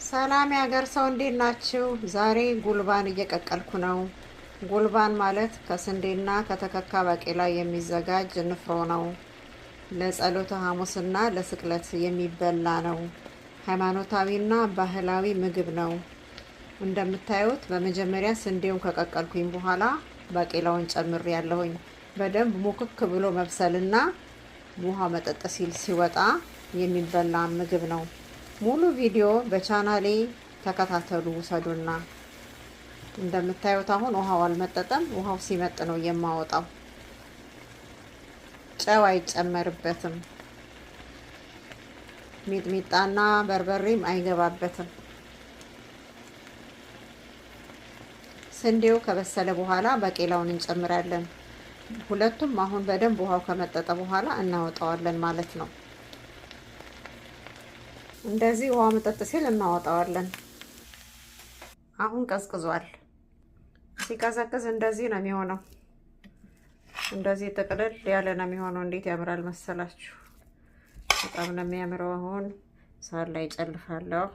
ሰላም የሀገር ሰው እንዴት ናችሁ? ዛሬ ጉልባን እየቀቀልኩ ነው። ጉልባን ማለት ከስንዴና ከተከካ ባቄላ የሚዘጋጅ ንፍሮ ነው። ለጸሎተ ሐሙስና ለስቅለት የሚበላ ነው። ሃይማኖታዊና ባህላዊ ምግብ ነው። እንደምታዩት በመጀመሪያ ስንዴውን ከቀቀልኩኝ በኋላ ባቄላውን ጨምሬ ያለሁኝ በደንብ ሙክክ ብሎ መብሰልና ውሃ መጠጥ ሲል ሲወጣ የሚበላ ምግብ ነው። ሙሉ ቪዲዮ በቻናሌ ተከታተሉ ውሰዱና። እንደምታዩት አሁን ውሃው አልመጠጠም። ውሃው ሲመጥ ነው የማወጣው። ጨው አይጨመርበትም። ሚጥሚጣና በርበሬም አይገባበትም። ስንዴው ከበሰለ በኋላ ባቄላውን እንጨምራለን። ሁለቱም አሁን በደንብ ውሃው ከመጠጠ በኋላ እናወጣዋለን ማለት ነው። እንደዚህ ውሃ መጠጥ ሲል እናወጣዋለን። አሁን ቀዝቅዟል። ሲቀዘቅዝ እንደዚህ ነው የሚሆነው። እንደዚህ ጥቅልል ያለ ነው የሚሆነው። እንዴት ያምራል መሰላችሁ! በጣም ነው የሚያምረው። አሁን ሳህን ላይ ጨልፋለሁ።